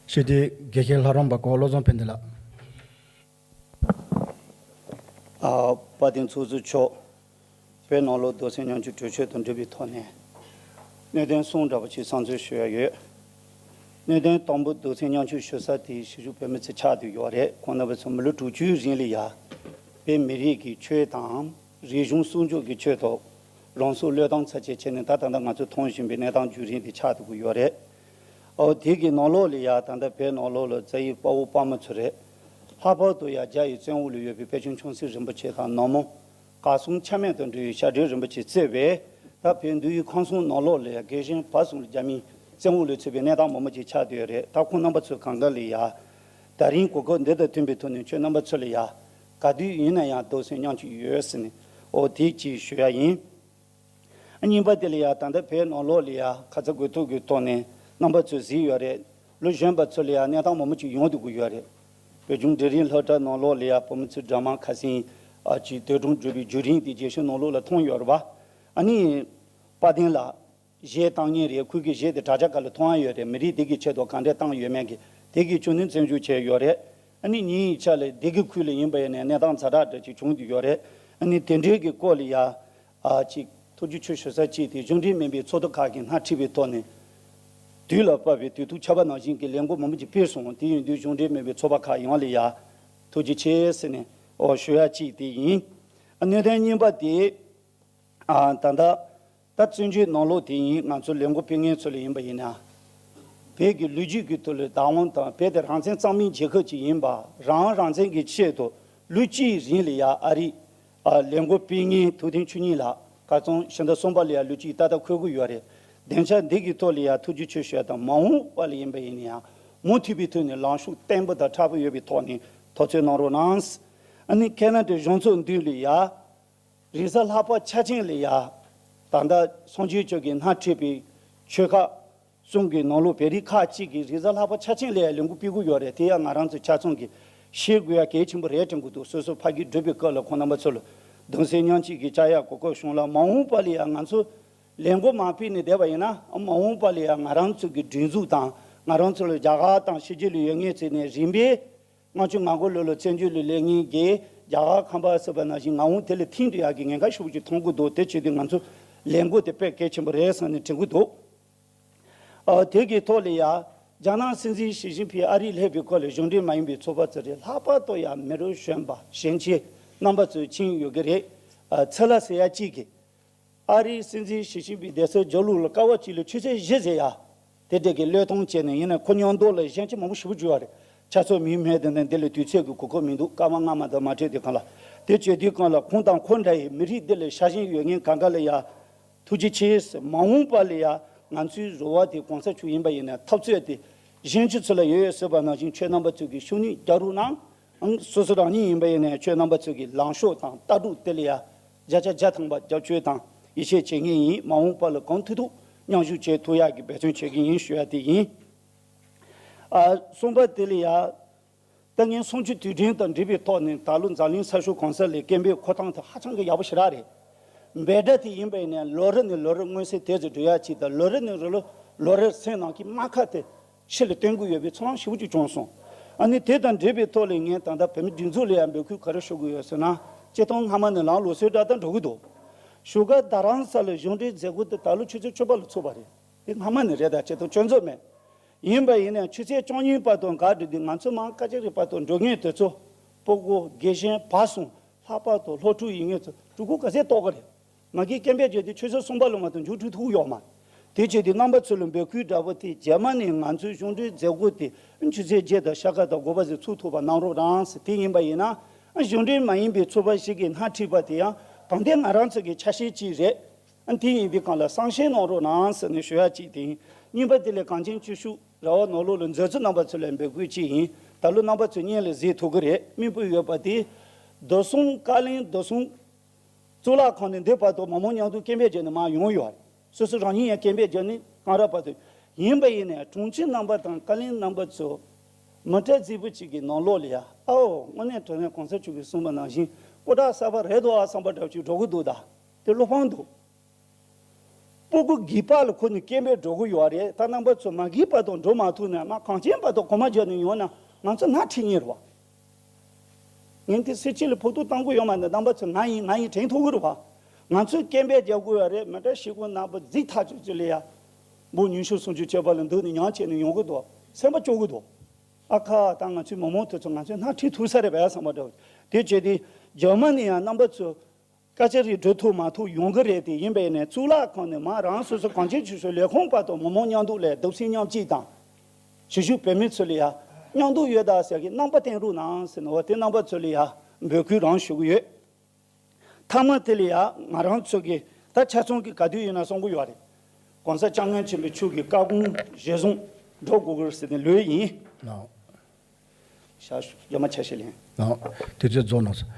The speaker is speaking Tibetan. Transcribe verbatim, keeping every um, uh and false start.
ཞི་བདེའི་དགེ་བཤེས་ལྷ་རམས་པ་གོ་བློ་བཟང་ཕན་བདེ་ལགས། ཨ། དཔལ་ལྡན་ཚོགས་གཙོ་མཆོག་བོད་ནང་ལོགས་རྡོ་སེམས་མཉམ་སྐྱེད་གྲོས་ཆོད་དང་འབྲེལ་བའི་ཐོག་ནས། གནད་དོན་གསུམ་འདྲ་པོ་ཅིག་བསམ་ཚུལ་ཞུ་ཡ་ཡོད། གནད་དོན་དང་པོ་རྡོ་སེམས་མཉམ་སྐྱེད་ཞུ་ས་དེ་གཞིས་བཞུགས་བོད་མི་ཚོ་ཆགས་བསྡད་ཡོད་རེད། ཁོང་རྣམ་པ་ཚོ་མི་ལོ་དྲུག་ཅུའི་རིང་ལ་ཡ། བོད་མི་རིགས་ཀྱི་ཆོས་དང་རིག་གཞུང་སྲུང་སྐྱོབ་ཀྱི་ཆེད་དུ། རང་སྲོག་བློས་བཏང་ཚར་ཆེད་བྱས་ནས་ད་ད་ལྟ་ང་ཚོ་མཐོང་བཞིན་པའི་གནས་སྟངས་བརྒྱུད་རིམ་དེ་ཆགས་བསྡད་ཀྱི་ཡོད་རེད། ཨོ་དེ་གི་ནང་ལོགས་ལ་ཡ་ད་ལྟ་བོད་ནང་ལོགས་ལ་རྩ་བའི་དཔའ་བོ་དཔའ་མོ་ཚོ་རེད། ལྷག་པར་དུ་ཡ་རྒྱ་ཡི་བཙན་འོག་ལ་ཡོད་པའི་དཔལ་ཆེན་ཆུང་སྲིད་རིན་པོ་ཆེ་དང་ནག་མོ། གར་སོང་ཆ་མེད་དུ་འགྲོ་བའི་ཞབས་དྲུང་རིན་པོ་ཆེ་གཙོས་པའི་ད་བོད་འདུལ་བའི་ཁམས་གསུམ་ནང་ལོགས་ལ་ཡ་རྒན་གཞོན་བར་གསུམ་ལ་རྒྱ་མིའི་བཙན་འོག་ལ་ཚུད་པའི་གནས་སྟངས་མང་པོ་ཅིག་ཆགས་བསྡད་ཡོད་རེད། ད་ཁོང་རྣམ་པ་ཚོ་གང་ག་ལ་ཡ། ད་རིང་གོ་སྐབས་འདི་དང་མཐུན་པའི་ཐོག་ནས་ཁྱོད་རྣམ་པ་ཚོ་ལ་ཡ། ག་དུས་ཡིན་ན་ཡང་རྡོག་སེམས་མཉམ་སྐྱེད་ཡོད་ཟེར་ནས་ཨོ་དེ་ཅིག་ཞུ་ཡ་ཡིན། གཉིས་པ་དེ་ལ་ཡ་ད་ལྟ་བོད་ནང་ལོགས་ལ་ཡ་ཁ་ཚ་དགོས་གཏུགས་ཀྱི་ཐོག་ནས་རྣམ་པ་ཚོས་གཟིགས་ཡོད་རེད། ལོ་གཞོན་པ་ཚོ་ལ་ཡ་གནས་སྟངས་མང་པོ་ཅིག་ཡོང་བསྡད་ཀྱི་ཡོད་རེད། བོད་ལྗོངས་འབྲིང་རིམ་སློབ་གྲྭ་ནང་ལོགས་ལ་ཡ་བུ་མོ་ཚོའི་སྦྲགས་མ་ཁ་སང་ཨ་ཅིག་དོ་དགོང་བསྒྲུབས་པའི་བརྒྱུད་རིམ་དེ་རྒྱས་ཤོས་ནང་ལོགས་ལ་མཐོང་ཡོད་རེད་པ། ཨ་ནི། དཔལ་ལྡན་ལགས། གཞས་བཏང་མཁན་རེད། ཁོའི་གི་གཞས་དེ་དྲ་རྒྱ་ཁག་ལ་མཐོང་ཡ་ཡོད་རེད། མི་རིགས་དེ་གི་ཆེད་དུ་ག་འདྲས་བཏང་ཡོད་མེད་ཀྱི་དེ་གི་ཅུང་ནས་བརྩོན་འགྲུས་བྱས་ཡོད་རེད། ཨ་ནི་ཉིན་ཡིག་ཆ་ལ་དེ་གི་ཁུལ་ལ་ཡིན་པ་ཡིན་ནའི་གནས་སྟངས་ཛ་དྲག་འདྲ་ཅིག་བྱུང་བསྡད་ཡོད་རེད། ཨ་ནི་དེ་འདྲའི་གི་སྐོར་ལ་ཡ། ཨ་ཅིག་ཐུགས་རྗེ་ཆེ་ཞུ་ས་གཅིག་དེ་གཞུང་འབྲེལ་མིན་པའི་ཚོགས་སྡེ་ཁག་གིས་སྣེ་ཁྲིད་པའི་ཐོག་ནས། དུས་ལ་བབས་པའི་དུས་ཐུག་ཆར་པ་ནང་བཞིན་གྱི་ལས་འགུལ་མང་པོ་ཅིག་སྤེལ་སོང་། དེ་ཡིན་དུས་གཞུང་འབྲེལ་མིན་པའི་ཚོགས་པ་ཁག་ཡོངས་ལ་ཡ། ཐུགས་རྗེ་ཆེ་ཟེར་ནས་ཨོ་ཞུ་ཡ་གཅིག་དེ་ཡིན། ཨ་གནད་དོན་གཉིས་པ་དེ། ཨ་ད་ལྟ་ད་བཙན་བྱོལ་ནང་ལོགས་དེ་ཡིན། ང་ཚོ་ལས་འགུལ་སྤེལ་མཁན་ཚོ་ལ་ཡིན་པ་ཡིན་ན། བོད་ཀྱི་ལོ་རྒྱུས་ཀྱི་ཐོག་ལ་བདག་དབང་དང་། བོད་དེ་རང་བཙན་གཙང་མའི་རྒྱལ་ཁབ་ཅིག་ཡིན་པ། རང་རང་བཙན་གྱི་ཆེད་དུ་ལོ་གཅིག་རིང་ལ་ཡ་ཨ་རི་ཨ་ལས་འགུལ་སྤེལ་མཁན་ཐུབ་བསྟན་ཆོས་ཉིད་ལགས་ཁ་སང་ཕྱི་ཟླ་གསུམ་པ་ལ་ཡ་ལོ་གཅིག་ཏག་ཏག་འཁོད་ཀྱི་ཡོད་རེད། སྡིངས་ཆ་འདི་གི་ཐོག་ལ་ཡ་ཐུགས་རྗེ་ཆེ་ཞུ་ཡ་དང་། མ་འོངས་པ་ལ་ཡིན་པ་ཡིན་ན་ཡང་མུ་མཐུད་པའི་ཐོག་ནས་ལངས་ཕྱོགས་བརྟན་པོ་དང་མཁྲེགས་པོ་ཡོད་པའི་ཐོག་ནས་ཐུགས་ཚོད་གནང་རོགས་གནང་། ཨ་ནི་ཁེ་ན་ཌའི་གཞུང་ཚབ་མདུན་ལ་ཡ། རེས་གཟའ་ལྷག་པ་ཆ་ཅན་ལ་ཡ། ད་ལྟ་སངས་རྒྱས་ཆོས་ཀྱི་སྣེ་ཁྲིད་པའི་ཆོལ་ཁ་གསུམ་གྱི་ནང་ལོགས་བོད་རིགས་ཁག་ཅིག་གིས་རེས་གཟའ་ལྷག་པ་ཆ་ཅན་ལ་ཡ་ལས་འགུལ་སྤེལ་གྱི་ཡོད་རེད། དེ་ཡང་ང་རང་ཚོ་ཆ་ཚང་གིས་ཤེས་དགོས་ཡ་གལ་ཆེན་པོ་རེད་དྲན་གྱི་འདུག་སོ་སོ་ཕ་གིར་སྒྲུབ་པའི་སྐབས་ལ་ཁོང་རྣམ་པ་ཚོ་ལ་གདུང་སེམས་མཉམ་སྐྱེད་ཀྱི་བཅར་ཡ་གོ་སྐབས་བྱུང་ལ། མ་འོངས་པ་ལ་ཡ་ང་ཚོ་ལས་འགུལ་མ་སྤེལ་ནས་བསྡད་པ་ཡིན་ན། མ་འོངས་པ་ལ་ཡ་ང་རང་ཚོ་གི་སྒྲིག་འཛུགས་དང་། ང་རང་ཚོ་ལ་རྒྱ་གར་དང་ཕྱི་རྒྱལ་ལ་ཡོད་མཁན་ཚོ་ནས་རིམ་པས། ལྔ་བཅུ་ང་དགུ་ལོ་ལ་བཙན་བྱོལ་ལ་སླེབས་མཁན་གྱི་རྒྱ་གར་ཁམས་པ་ཟེར་བ་ནང་བཞིན་ང་འོང་དེ་ལ་ཐིང་དུ་ཡག་གི་ཉེན་ཁ་ཤུགས་ཆེ་མཐོང་གི་འདུག་དེ་བྱས་དུས་ང་ཚོ་ལས་འགུལ་དེ་དཔེ་གལ་ཆེན་པོ་རེད་བསམ་ནས་དྲན་གི་འདུག་ཨ་དེ་གི་ཐོག་ལ་ཡ། རྒྱ་ནག་སྲིད་འཛིན་ཞི་ཅིན་ཕིང་ཨ་རིར་སླེབས་པའི་སྐོར་ལ་གཞུང་འབྲེལ་མ་ཡིན་པའི་ཚོགས་པ་ཚོ་རེད། ལྷག་པར་དུ་ཡ་མི་རབས་གཞོན་པ་གཞོན་སྐྱེས་རྣམ་པ་ཚོས་མཁྱེན་ཡོད་ཀྱི་རེད། ཨ་ཚེ་ལྷ་ཟེར་ཡ་གཅིག་གིས། ཨ་རིའི་སྲིད་འཛིན་ཞི་ཅིན་ཕིང་བསྡད་སའི་རྒྱབ་ལོགས་ལ་ཀ་བ་གཅིག་ལ་ཆུ་ཚོད་བཞི་ཟེར་ཡ། དེ་འདྲ་གི་བློས་གཏོང་བྱས་ནས། ཡིན་ན་ཁོ་མཉམ་དུ་ལ་གཞོན་སྐྱེས་མང་པོ་ཞེ་པོ་འཇུ་བ་རེད། ཆ་ཚང་མིང་སྨོས་དེ་ནས་འདི་ལ་དུས་ཚོད་ཀྱི་གོ་སྐབས་མི་འདུག་སྐར་མ་ལྔ་མ་དང་མ་འཕྲད་དུས་གང་ལ། དེ་བྱེད་དུས་གང་ལ་ཁོང་དང་ཁོ་འདྲ་ཡི་མི་རིགས་འདི་ལ་ཤ་ཞེན་ཡོད་མཁན་གང་ག་ལ་ཡ། ཐུགས་རྗེ་ཆེ། མ་འོངས་པ་ལ་ཡ་ང་ཚོའི་རེ་བ་དེ་གོང་ས་མཆོག་ཡིན་པ་ཡིན་ན་འཐབ་རྩོད་དེ་གཞོན་སྐྱེས་ཚོ་ལ་ཡོད་ཡོད་ཟེར་བ་ནང་བཞིན་ཁྱོད་རྣམ་པ་ཚོ་གིས་ཤུགས་སྣོན་རྒྱག་རོགས་གནང་། ཨང་། སོ་སོ་རང་ཉིད་ཡིན་པ་ཡིན་ནའི་ཁྱོད་རྣམ་པ་ཚོ་གི་ལངས་ཕྱོགས་དང་ལྟ་གྲུབ་དེ་ལ་ཡ་བརྒྱ་ཆ་བརྒྱ་ཐམ་པ་རྒྱབ་སྐྱོར་དང་ཡིད་ཆེས་བྱེད་ངེས་ཡིན། མ་འོངས་པ་ལ་གང་ཐུབ་ཐུབ་མཉམ་ཞུགས་བྱེད་ཐུབ་ཡག་གི་འབད་བརྩོན་བྱེད་ཀྱི་ཡིན་ཞུ་ཡ་དེ་ཡིན། ཨ་གསུམ་པ་དེ་ལ་ཡ། ད་ངས་གསུམ་བཅུའི་དུས་དྲན་དང་འབྲེལ་བའི་ཐོག་ནས་ད་ལོ་འཛམ་གླིང་ས་ཕྱོགས་གང་ས་ལ་སྐད་འབོད་འཁོར་སྟངས་དེ་ཧ་ཅང་གི་ཡག་པོ་ཞེ་དྲག་རེད། འབོད་སྒྲ་དེ་ཡིན་པ་ཡིན་ནའི་ལོ་རེ་ནས་ལོ་རེ་མངོན་གསལ་དོད་ཙམ་འགྲོ་ཡ་ཅིག་དང་། ལོ་རེ་ནས་ལོ་རེ་ལོ་རེར་སེམས་ནང་གི་རྨ་ཁ་དེ་ཕྱི་ལ་སྟོན་གྱི་ཡོད་པའི་ཚོར་སྣང་ཞེ་པོ་ཅིག་བྱུང་སོང་། ཨ་ནི་དེ་དང་འབྲེལ་བའི་ཐོག་ལ་ངས་ད་ལྟ་བོད་མི་སྒྲིག་འཛུགས་ལ་ཡང་འབོད་སྐུལ་ག་རེ་ཞུ་དགོས་ཡོད་ཟེར་ན། སྤྱིར་བཏང་སྔ་མ་ནས་ལམ་ལུགས་སྲོལ་འདྲ་ལྟར་འགྲོ་གི་འདུག་བཞུགས་སྒར་རྡ་རམ་ས་ལ་གཞུང་འབྲེལ་མཛད་སྒོ་དེ་ད་ལོ་ཆུ་ཚོད་བཅུ་པ་ལ་ཚུགས་པ་རེད། དེ་སྔ་མ་ནས་རེད། ད་སྤྱིར་བཏང་སྐྱོན་འཛུགས་མེད། ཡིན་པ་ཡིན་ནའི་ཆུ་ཚོད་བཅུ་གཉིས་བར་དུ་འགག་འགྲོ་དུས་ང་ཚོ་མང་ཁ་ཅིག་རེ་བར་དུ་འགྲོ་མཁན་དེ་ཚོ་སྤུ་གུ་དགེ་གཞན་བར་གསུམ། ལྷག་པར་དུ་སློབ་ཕྲུག་ཡིན་མཁན་ཚོ་ཕྲུ་གུ་ག་ཚད་ལྟོགས་ཀྱི་རེད། མ་གིའི་སྐད་འབོད་བརྗོད་དུས་ཆུ་ཚོད་གསུམ་པ་ལ་མ་གཏོགས་མཇུག་སྒྲིལ་ཐུབ་ཡོད་མ་རེད། དེ་བྱས་དུས་རྣམ་པ་ཚོ་ལ་འབོད་སྐུལ་འདྲ་པོ་དེ་རྗེས་མ་ནས་ང་ཚོའི་གཞུང་འབྲེལ་མཛད་སྒོ་དེ་ཆུ་ཚོད་བརྒྱད་དང་ཕྱེད་ཀ་དང་དགུ་པ་ཟིག་ཚུགས་ཐུབ་པ་གནང་རོགས་གནང་ཟེར། དེ་ཡིན་པ་ཡིན་ན་གཞུང་འབྲེལ་མ་ཡིན་པའི་ཚོགས་པ་ཞིག་གིས་སྣེ་ཁྲིད་པ་དེ་ཡང་དང་ཐད་ང་རང་ཚོ་གི་ཆ་ཤས་ཅིག་རེད། ཨ་དེ་ཡིན་དུས་གང་ལ་བསམ་ཤེས་གནང་རོགས་གནང་ཟེར་ནས་ཞུ་ཡ་གཅིག་དེ་ཡིན། གཉིས་པ་དེ་ལས་གངས་ཅན་སྐྱིད་གཤོངས་ར་བ་ནང་ལོགས་ལ་མཛད་གཙོ་རྣམ་པ་ཚོ་ལ་འབོད་སྐུལ་གཅིག་ཡིན། ད་ལོ་རྣམ་པ་ཚོས་སྙན་ལ་གཟིགས་ཐུབ་ཀྱི་རེད། མིག་དཔེ་ཡོད་པ་དེ། རྡོ་གསུམ་བཀའ་བློན་རྡོ་གསུམ་གཙུག་ལག་ཁང་ནས་འདི་བར་དུ་མི་མང་མཉམ་དུ་སྐད་འབོད་བྱས་ནས་མར་ཡོང་ཡོད་རེད། སོ་སོ་རང་ཉིད་ཡང་སྐད་འབོད་བརྒྱབ་ནས་གང་ར་བར་དུ། ཡིན་པ་ཡིན་ནའི་དྲུང་ཆེ་རྣམ་པ་དང་བཀའ་བློན་རྣམ་པ་ཚོ་མི་གྲལ་རྫིག་པོ་གཅིག་གི་ནང་ལོགས་ལ་ཡ། ཨའོ་དངོས་གནས་དྲང་གནས་གོང་ས་མཆོག་གིས་གསུངས་པ་ནང་བཞིན་སྐུ་དྲག་གསར་པ་རེད་འདུག་ཨ་བསམ་པ་འདྲ་བོ་ཅིག་འགྲོ་གི་འདུག་ད་དེ་བློ་ཕམ་འདུག་སྤུ་གུ་རྒས་པ་ལ་ཁོ་ནི་སྐད་འབོད་འགྲོ་གི་ཡོད་རེད། ད་རྣམ་པ་ཚོ་མ་རྒས་བར་དུ་འགྲོ་མ་ཐུབ་ན་མ་གངས་ཅན་བར་དུ་གོམ་པ་རྒྱག་ནས་ཡོང་ན་ང་ཚོ་སྣ་ཁྲིད་ཉེ་རེད་བ། ངས་དེ་སྲིད་སྤྱི་ལ་ཕོག་ཐུག་བཏང་གི་ཡོད་མ་རེད། རྣམ་པ་ཚོ་ང་ཡིན་ང་ཡིན་དྲན་ཐུབ་ཀྱི་རེད་བ། ང་ཚོས་སྐད་འབོད་རྒྱག་དགོས་ཡོད་རེད། མི་འདྲ་ཞིག་གོ་ན་པོ་རྫིག་ཐག་ཆོད་ཅིག་ལ་ཡ། འབུ་ཉི་ཤུ་སུམ་ཅུ་བཅུ་པ་ལ་འདུག་ནས་ཉམས་བྱས་ནས་ཡོང་གི་འདུག། སེམས་པ་སྐྱོ་གི་འདུག། ཨ་ཁ། ད་ང་ཚོའི་མི་མང་དེ་ཚོ་ང་ཚོའི་སྣ་ཁྲིད་ཐུབ་ས་རེད་པས་བསམ་པ་འདྲ་བོ། དེ་བྱས་ཏེ་རྒྱ་མི་ནས་ཡང་རྣམ་པ་ཚོ་སྐད་ཆ་རེ་འགྲོ་ཐུབ་མ་ཐུབ་ཡོང་གི་རེད། དེ་ཡིན་པས་ནས་གཙུག་ལག་ཁང་ནས་མ་རང་སོ་སོ་གངས་ཅན་ཆོས་ཕྱོགས་ལས་ཁུངས་བར་དུ་མི་མང་མཉམ་འདུག་ལས་སྡུག་སྲན་མཉམ་སྐྱིད་དང་། གཞིས་བཞུགས་བོད་མི་ཚོ་ལ་ཡ་མཉམ་འདུག་ཡོད་ད་ཟེར་གི་རྣམ་པ་བསྟན་རོགས་གནང་ཟེར་ནས་འོ་དེ་རྣམ་པ་ཚོ་ལ་ཡ་འབོད་སྐུལ་རང་ཞུ་གི་ཡོད། མཐའ་མ་དེ་ལ་ཡ་ང་རང་ཚོ་གི་ད་ཆ་ཚང་གི་ག་དུས་ཡིན་ན་གསུང་གི་ཡོད་རེད། ༸གོང་ས་༸སྐྱབས་མགོན་ཆེན་པོ་མཆོག་གི་བཀའ་དགོངས་གཞིར་བཟུང་འགྲོ་དགོས་ཀྱི་རེད་ཟེར་ནས་ལོས་ཡིན། ལགས། ཤ་ཡ་མ་ཆ་ཤས་ལེན། ལགས། དུས་ཚོད་རྫོགས་གནང་སོང་།